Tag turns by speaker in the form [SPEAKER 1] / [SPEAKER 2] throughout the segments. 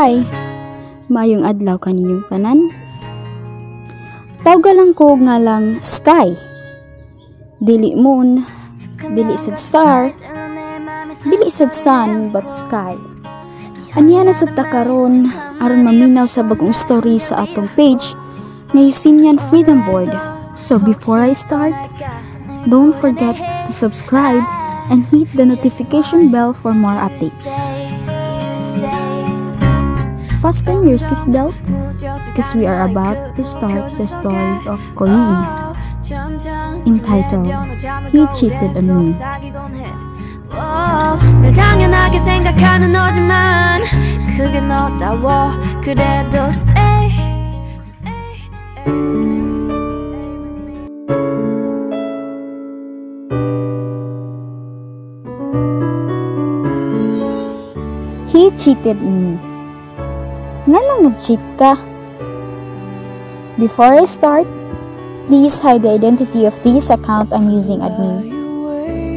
[SPEAKER 1] Hi! Maayong adlaw kaninyong tanan. Tawga lang ko nga lang Sky. Dili moon, dili sad star, dili sad sun, but sky. Aniya na sad ta karon aron maminaw sa bagong story sa atong page nga Eusinian Freedom Board. So before I start, don't forget to subscribe and hit the notification bell for more updates. Fasten your seatbelt because we are about to start the story of Coreen, entitled "He Cheated on Me."
[SPEAKER 2] 늘 당연하게 생각하는 너지만 그게 너다워. 그래도 stay, stay, stay with me.
[SPEAKER 1] He cheated on me. Nganong nag-cheat ka? Before I start, please hide the identity of this account. I'm using admin.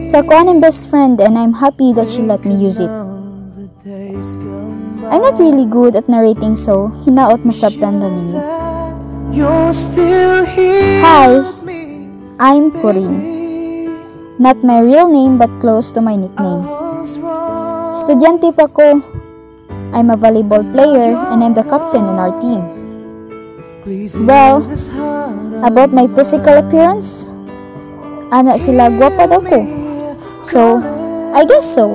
[SPEAKER 1] Sa ako ang best friend and I'm happy that she let me use it. I'm not really good at narrating, so hinaot masabtan ra ninyo.
[SPEAKER 3] You're still here
[SPEAKER 1] Hi,
[SPEAKER 3] with me.
[SPEAKER 1] I'm Corinne. Not my real name but close to my nickname.
[SPEAKER 3] Was wrong.
[SPEAKER 1] Estudyante pa ko. I'm a volleyball player and I'm the captain in our team.
[SPEAKER 3] Please
[SPEAKER 1] Well,
[SPEAKER 3] hear this heart
[SPEAKER 1] about my physical appearance, ana sila gwapa daw ko. So, I guess so.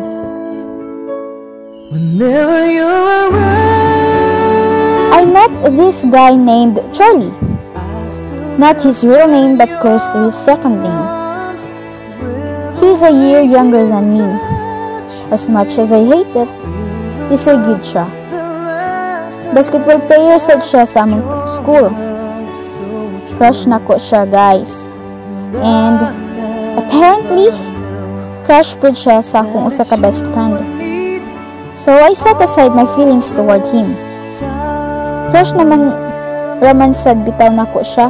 [SPEAKER 3] Whenever you're around,
[SPEAKER 1] I met this guy named Charlie. Not his real name but close to his second name. He's a year younger than me. As much as I hate it, tisoy gyud siya. Basketball player sad siya sa among school. Crush nako siya, guys. And apparently, crush pud siya sa akong usa ka best friend. So I set aside my feelings toward him. Crush naman raman sad bitaw nako siya.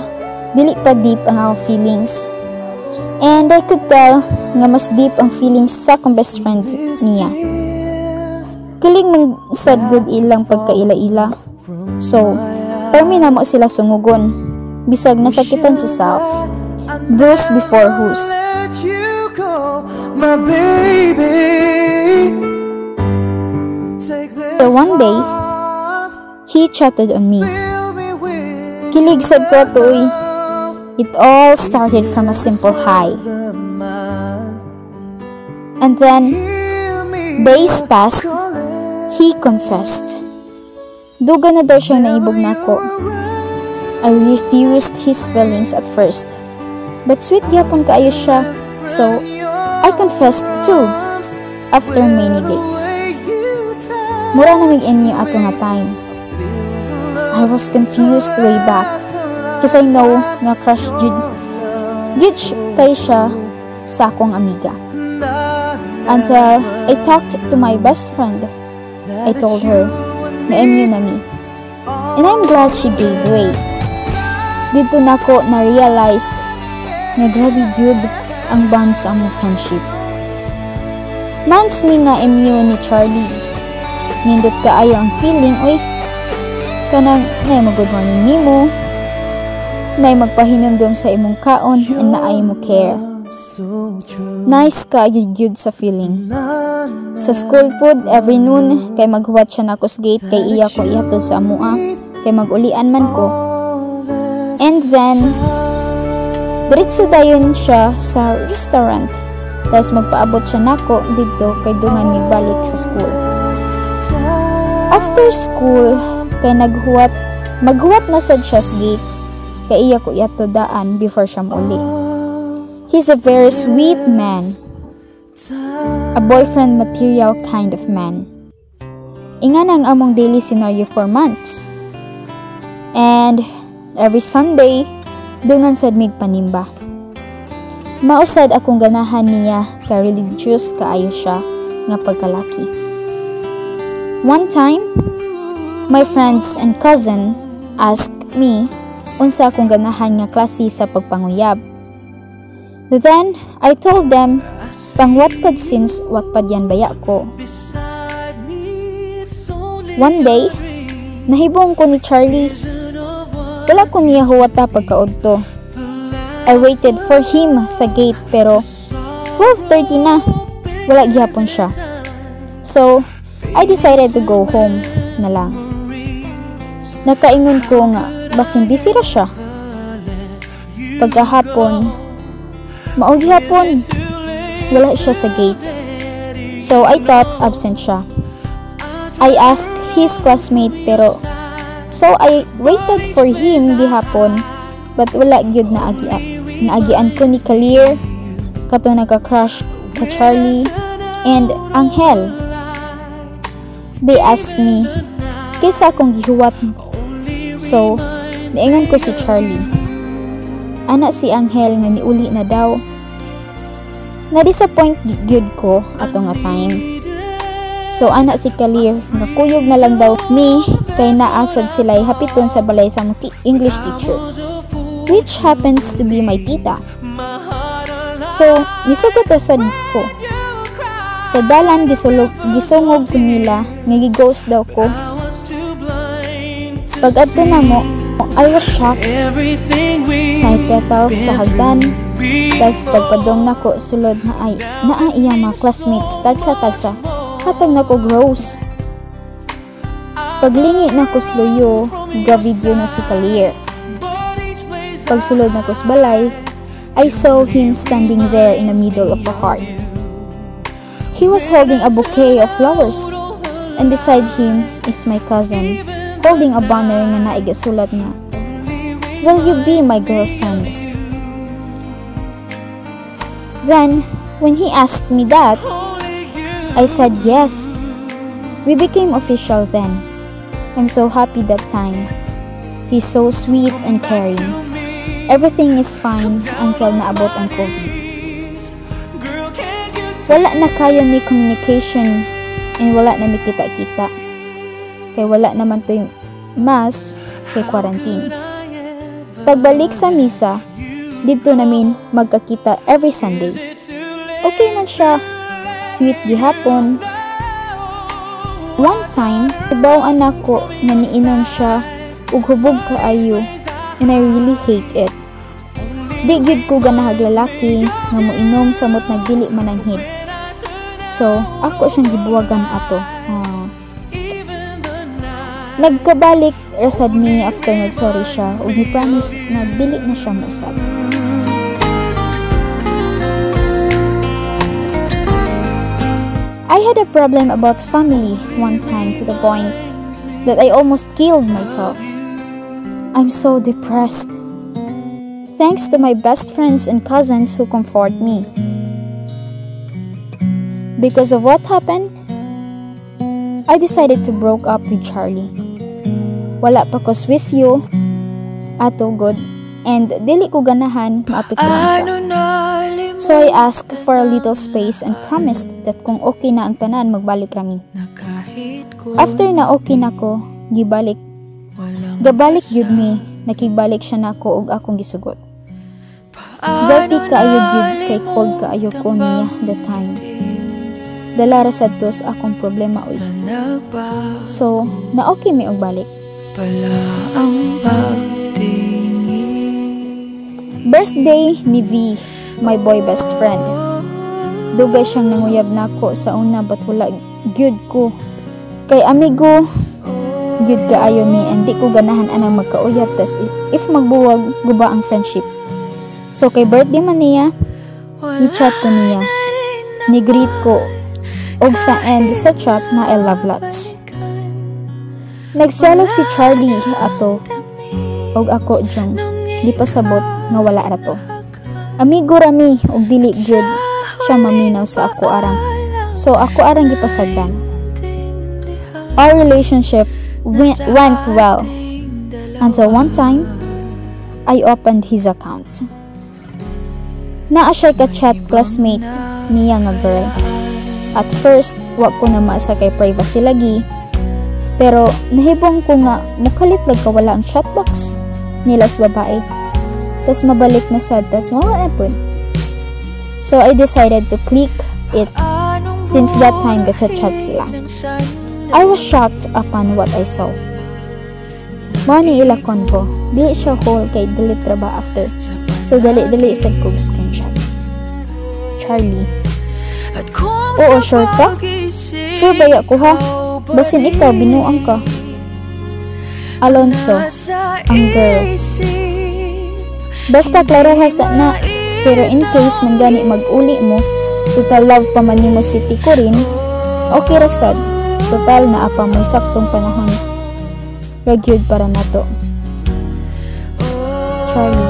[SPEAKER 1] Dili pa deep ang akong feelings. And I could tell nga mas deep ang feelings sa akong best friend niya. Kilig man sad gud ilang pagkaila-ila. So, permi namo sila sungugon. Bisag nasakitan si self. Those before whose.
[SPEAKER 3] Let you go, my baby. Take this
[SPEAKER 1] So one day,
[SPEAKER 3] heart,
[SPEAKER 1] he cheated on me.
[SPEAKER 3] Fill me with
[SPEAKER 1] Kilig sad ko ato uy.
[SPEAKER 3] Love.
[SPEAKER 1] It all started from a simple hi. And then,
[SPEAKER 3] Hear me
[SPEAKER 1] days passed,
[SPEAKER 3] calling.
[SPEAKER 1] He confessed. Duga na daw siya naibog nako. I refused his feelings at first. But sweet gyapon kaayo siya, so I confessed too, after many days. Mura na mig inyo ato nga time. I was confused way back, 'cause I know nga crush jud kay siya sa akong amiga. Until I talked to my best friend. I told her na MU na mi. And I'm glad she gave way. Didto nako na realized nga grabe gyud ang bond sa among friendship. Months mi nga MU ni Charlie. Nindot kaayo ang feeling, oy. Kanang naay mo good morning nimo. Naay magpahinumdum sa imong kaon and naay mo care.
[SPEAKER 3] So true.
[SPEAKER 1] Nice kaayo gyud sa feeling. Sa school pod, every noon, kay maghuwat siya nako sa gate kay iya ko ihatod sa amua, kay mag-ulian man ko. And then, diretso dayon siya sa restaurant. Tapos magpaabot siya nako didto kay dungan mi balik sa school. After school, kay maghuwat na sad siya sa gate, kay iya ko ihatod daan before siya muuli. He's a very sweet man. A boyfriend material kind of man. Ingana ang among daily scenario for months. And every Sunday, dungan sad mig panimba. Mao sad akong ganahan niya kay religious kaayo siya nga pagkalaki. One time, my friends and cousin asked me unsa akong ganahan nga klase sa pagpanguyab. Then, I told them, pang Wattpad since Wattpad yan baya ko. One day, Nahibong ko ni Charlie. Wala ko niya huwata pagkaudto. I waited for him sa gate pero 12:30 na. Wala gihapon siya. So, I decided to go home na lang. Nakaingon ko nga basin busy ra siya. Pagkahapon, mao gihapon, wala siya sa gate. So I thought absent siya. I asked his classmate pero so I waited for him gihapon but wala gyud na naagian ko ni Kalir, kato nagka-crush ka Charlie and Angel. They asked me kinsa akong gihuwat. So, niingon ko si Charlie. Ana si Angel nga niuli na daw. Na-disappoint gyud ko ato nga time. So ana si Kalir nga kuyog na lang daw mi kay naasad sila hapiton sa balay sa among English teacher, which happens to be my tita. So nisugot ra sad ko. Sa dalan gisulog, gisungog ko nila nga gi-ghost daw ko. Pag adto namo, I was shocked. May petals sa hagdan. Tas pagpadong nako sulod na ay naa iyang mga classmates tagsa-tagsa. Hatag nako rose. Paglingi nako sluyo, ga-video na si Kalir. Pagsulod nako sa balay, I saw him standing there in the middle of a heart. He was holding a bouquet of flowers, and beside him is my cousin, holding a banner nga naigasulat nga, "Will you be my girlfriend?" Then, when he asked me that, I said yes. We became official then. I'm so happy that time. He's so sweet and caring. Everything is fine until naabot ang COVID. Wala na kayo may communication and wala na mi kita-kita. Kay wala naman to'y mas kay quarantine. Pagbalik sa misa, didto namin magkakita every Sunday. Okay man siya. Sweet gihapon. One time, ibaw anak ko nga niinom siya ug hubog kaayo and I really hate it. Di gyud ko ganahag lalaki nga moinom samot nagdili mananghid. So, ako siyang gibuwagan ato. Ah. Nagkabalik rasad mi after nagsorry siya ug ni promise na dili na siya mousab. I had a problem about family one time to the point that I almost killed myself. I'm so depressed. Thanks to my best friends and cousins who comfort me. Because of what happened, I decided to broke up with Charlie. Wala pa ko swisyo, ato good, and dili ko ganahan maapektuhan siya. So I asked for a little space and promised that kung okay na ang tanan, magbalik kami. After na okay na ko, gibalik. Gabalik gyud mi, nakigbalik siya nako og akong gisugot. Guilty kaayo gyud kay cold kaayo ko niya the time. Dala ra sad to sa akong problema oy. So, na okay mi og balik. Birthday ni V, my boy best friend. Dugay siyang nanguyab nako sa una but wala gyud ko. Kay amigo gyud kaayo mi and di ko ganahan anang magkauyab tas if magbuwag guba ang friendship. So kay birthday man niya, i-chat ko niya. Ni-greet ko og sa end sa chat na I love lots. Nagselo si Charlie ato og ako jung di pasabot nga wala ra to. Amigo ra mi og dili gyud siya maminaw sa ako arang. So ako arang gipasagdan. Our relationship went well until one time I opened his account. Naa siya ka-chat classmate niya nga girl. At first, wa ko na maasa kay privacy lagi. Pero nahibong ko nga mukalit lag kawala ang chat box nila sa babae. Tas mabalik na sad, tas mawala na pud. So I decided to click it. Since that time, gachat-chat sila. I was shocked upon what I saw. Mao ni ila convo. Dili siya whole kay delete ra ba after. So dali-dali sad kog screenshot. Charlie. Oo, sure ka? Sure baya ko ha? Basin ikaw, binuang ka. Alonso, ang girl. Basta klaroha sa na. Pero in case man gani mag-uli mo, total love pa man nimo si Tiko rin, okay ra sad. Total naa pa mo'y saktong panahon. Ra gyud para nato. Charlie.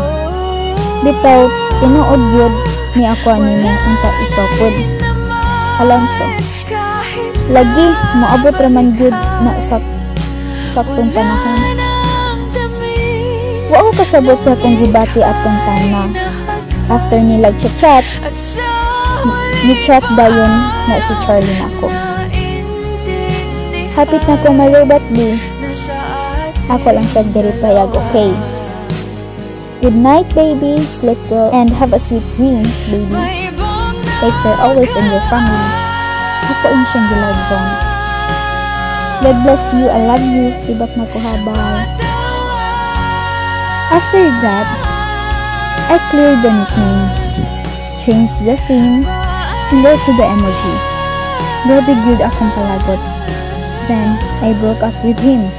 [SPEAKER 1] Bitaw, tinuod gyud ni ako animo unta ikaw pud. Alonso. Lagi, moabot ra man gyud na sa saktong panahon. Wa ko kasabot sa akong gibati atong time na. After nila chat-chat, ni chat dayon na si Charlie nako. Hapit na ko marobat di. Ako lang sa diri payag, okay. Good night, baby. Sleep well and have a sweet dreams, baby. Take care always and your family. Ako lang siyang gi-love zone. God bless you. I love you. Sibat na ko ha. Bye. After that, I cleared the nickname, changed the theme, and also the emoji. Grabe gyud akong kalagot. Then, I broke up with him.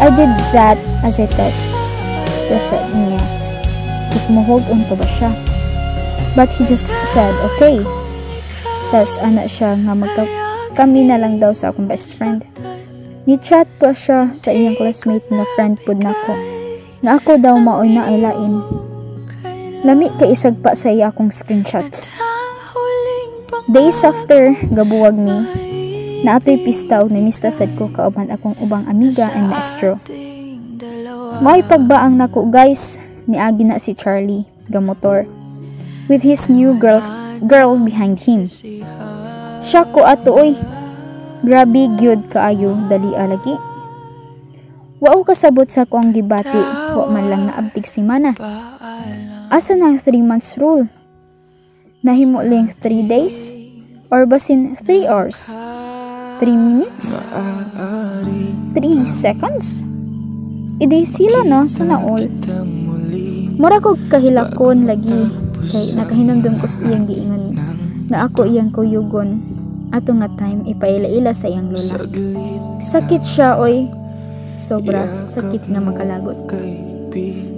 [SPEAKER 1] I did that as a test. Prasa niya. If mo-hold on pa ba siya. But he just said, "Okay." Tas ana siya nga magka kami na lang daw sa akong best friend. Ni-chat pa siya sa iyang classmate nga friend pud nako. Nga ako daw maoy na ay lain. Lami kay isagpa sa iya akong screenshots. Days after, gabuwag mi. Naatoy pista og namista sad ko kauban akong ubang amiga and maestro. Mao'y pagbaang nako, guys, niagi na si Charlie, gamotor, with his new girl behind him. Siya ko ato oy. Grabe gyud kaayo dali lagi. Wa ko kasabot sa akong gibati, wa man lang naabtig si mana. Asa na ang 3 months rule? Nahimo lang 3 days? Or basin 3 hours? 3 minutes? 3 seconds? Idi sila no, sana all. Mura ko kahilakon lagi kay nakahinumdum ko sa iyang giingon nga ako iyang kuyugon ato nga time ipaila-ila sa iyang lola. Sakit siya oy. Sobra sakit nga makalagot.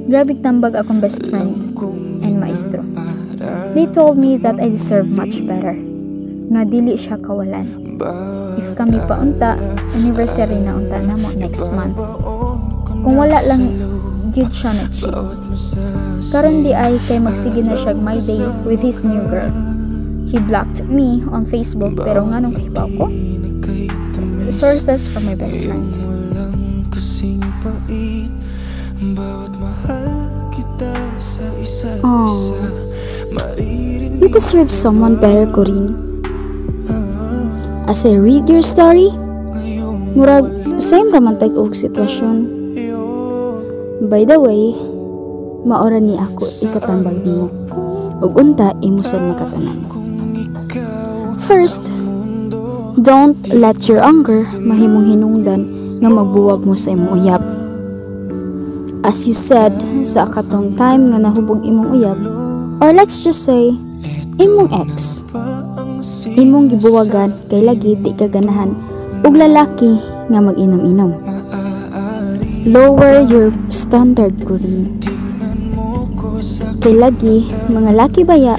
[SPEAKER 1] Grabe tambag akong best friend and maestro. They told me that I deserve much better. Nga dili siya kawalan. If kami pa unta, anniversary na unta namo next month. Kung wala lang gyud siya na cheat. Karon di ay kay magsige na siya my day with his new girl. He blocked me on Facebook, pero nganong kahibaw ko? Sources from my best friends.
[SPEAKER 3] Kasing pait bawat mahal kita sa isa't
[SPEAKER 4] Aw.
[SPEAKER 3] isa. Maririnig
[SPEAKER 4] You deserve someone better, Corinne. As I read your story, murag same raman tag og sitwasyon. By the way, maora ni ako ikatambag nimo. Ug unta imo sad makatanan. First, don't let your anger mahimong hinungdan nga magbuwag mo sa imong uyab. As you said sa katong time nga nahubog imong uyab, or let's just say, imong ex, imong gibuwagan kay lagi di ka ganahan og lalaki nga mag-inom-inom. Lower your standard, Corinne. Kay lagi, mga laki baya,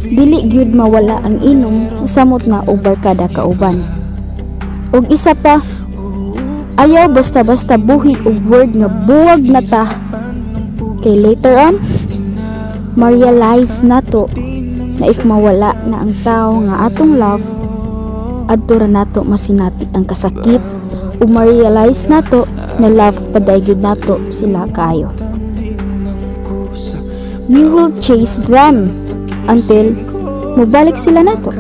[SPEAKER 4] dili gyud mawala ang inom samot na og barkada kauban. Og isa pa, ayaw basta-basta buhi og word nga "buwag na ta." Kay later on, ma-realize nato na if mawala na ang tao nga atong love, adto ra nato masinati ang kasakit ug ma-realize nato na love pa gyud nato sila kaayo. We will chase them until mubalik sila nato.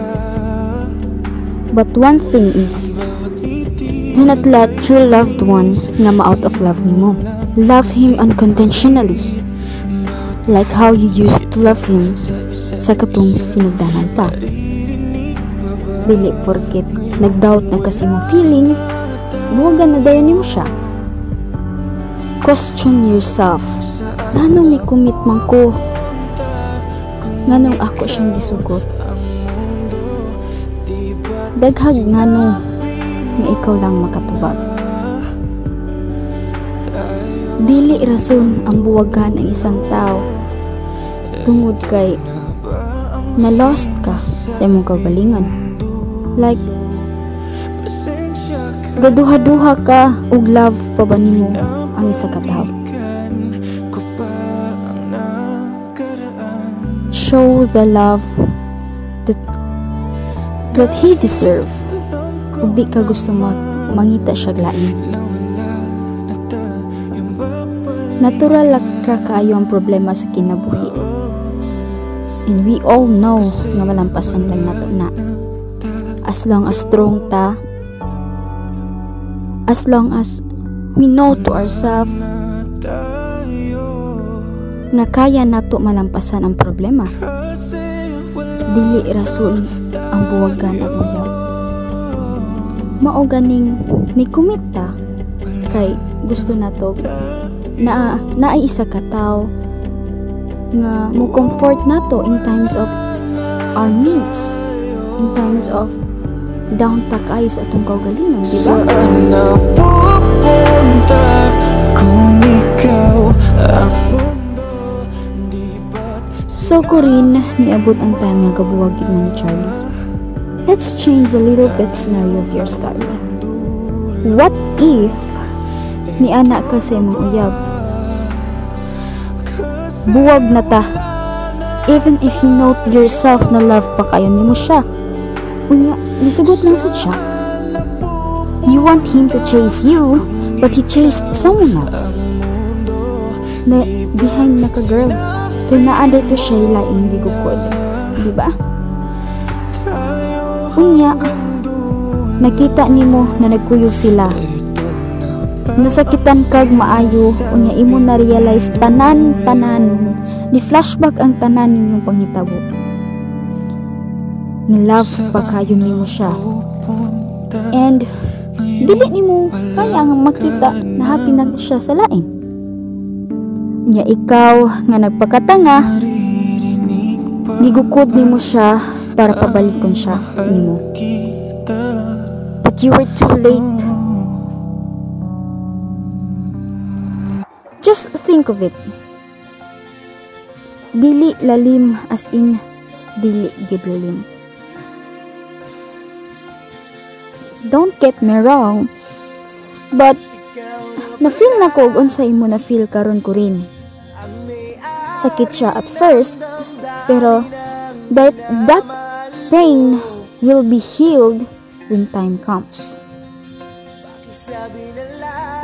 [SPEAKER 4] But one thing is, do not let your loved one nga ma-out of love nimo. Love him unconditionally. Like how you used to love him sa katong sinugdanan pa. Dili porket nag-doubt na kasi mo feeling, buwagan na dayon nimo siya. Question yourself. Nganong ni commit man ko? Nganong ako siyang gisugot? Daghag ngano nga ikaw lang makatubag. Dili rason ang buwagan ang isang tao tungod kay na lost ka sa imong kaugalingon. Like, gaduha-duha ka og love pa ba nimo ang isa ka tawo. Show the love that he deserve. Ug di ka gusto mangita siya lain. Natural ra kaayo ang problema sa kinabuhi. And we all know nga malampasan lang nato na. As long as strong ta, as long as we know to ourselves nga kaya nato malampasan ang problema. Dili rason ang buwagan ang uyab. Mao ganing ni commit ta kay gusto nato na naay isa ka tawo nga mo comfort nato in times of our needs, in times of down ta kaayo sa atong kaugalingon, di ba?
[SPEAKER 3] Saan na pupunta kung ikaw ang mundo? Di ba't
[SPEAKER 4] So Corinne, niabot ang time nga gabuwag gid mo ni Charlie. Let's change a little bit scenario of your story. What if niana ka sa imong uyab? Buwag na ta. Even if you know to yourself na love pa kayo nimo siya. Unya, nisugot lang sa siya. You want him to chase you, but he chased someone else. Na behind na ka, girl. Kay naa to siya laing gigukod. Di ba? Unya, nakita nimo na nagkuyog sila. Nasakitan kag maayo, unya imo na realize tanan tanan. Ni flashback ang tanan ninyong panghitabo. Ni love pa kayo nimo siya. And dili nimo kaya nga makita na happy na siya sa lain. Nya ikaw nga nagpakatanga, gigukod nimo siya para pabalikon siya nimo. But you were too late. Just think of it. Dili lalim, as in dili gid lalim. Don't get me wrong, but na-feel na ko og unsa imo na-feel karon ko rin. Sakit siya at first, pero that pain will be healed when time comes.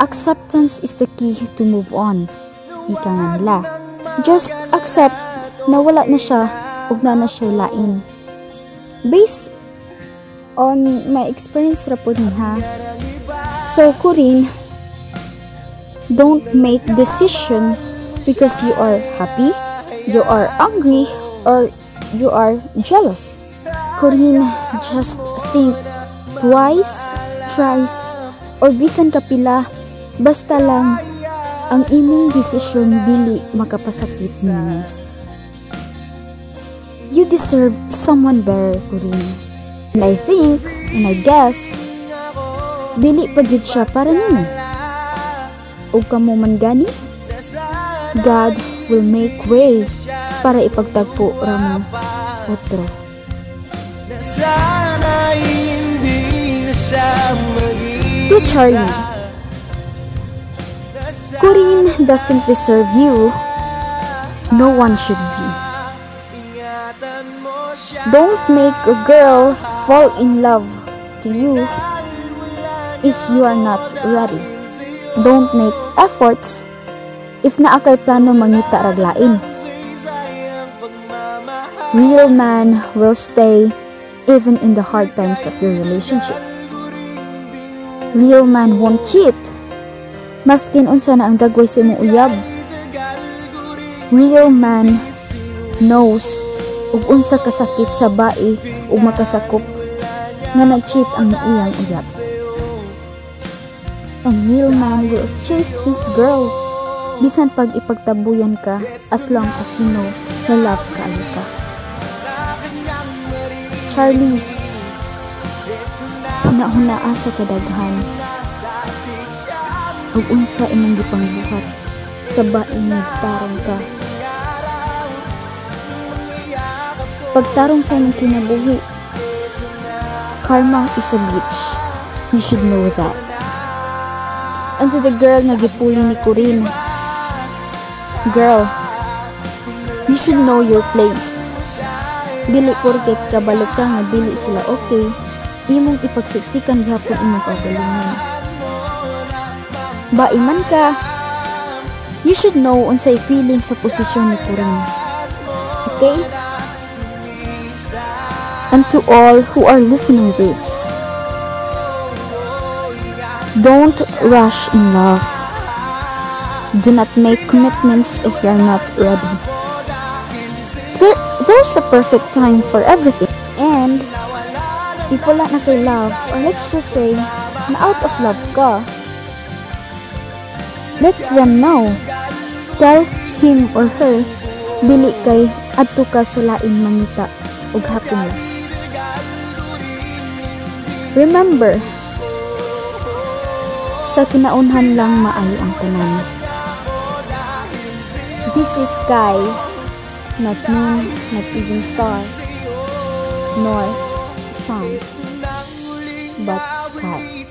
[SPEAKER 4] Acceptance is the key to move on. Ika nga nila. Just accept na wala na siya ug na na siya lain. Based on my experience ra pod ni ha. So Corinne, don't make decision because you are happy, you are angry, or you are jealous. Corinne, just think twice, thrice, or bisan kapila, basta lang ang imong desisyon dili makapasakit nimo. You deserve someone better, Corinne. And I think, and I guess, dili pa gyud siya para nimo. Ug kamo man gani, God will make way para ipagtagpo ra mo otro. To Charlie, Corinne doesn't deserve you. No one should be. Don't make a girl fall in love to you if you are not ready. Don't make efforts if naa kay plano mangita rag lain. Real man will stay even in the hard times of your relationship. Real man won't cheat. Maskin unsa na ang dagway sa imong uyab. Real man knows ug unsa kasakit sa bae ug makasakop nga nag-cheat ang iyang uyab. And real man will chase his girl
[SPEAKER 1] Bisan pag ipagtabuyan ka, as long as you know na love kaayo ka. Charlie, huna-hunaa sa kadaghan ug unsa imong gipangbuhat sa bae nga gitarong ka. Pagtarong sa imong kinabuhi, karma is a bitch. You should know that. And to the girl nga gipuli ni Corinne, girl, you should know your place. Dili porket kabalo ka nga dili sila okay, imong ipagsiksikan gihapon imong kaugalingon. Bae man ka, you should know unsay feeling sa posisyon ni Corinne. Okay? And to all who are listening this, don't rush in love. Do not make commitments if you're not ready. There's a perfect time for everything. And if wala na kay love, or let's just say, na out of love ka, let them know. Tell him or her, dili kay adto ka sa lain mangita og happiness. Remember, sa kinaunhan lang maayo ang tanan. This is sky, not moon, not even star, nor sun, but sky.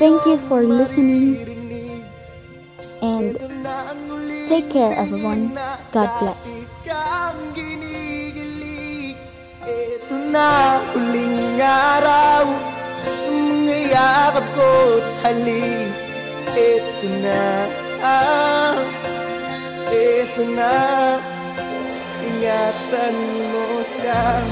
[SPEAKER 1] Thank you for listening and take care, everyone. God bless.
[SPEAKER 3] Ito na huling araw, mga yakap ko't halik. Ito na, ah, ito na. Ingatan mo siyang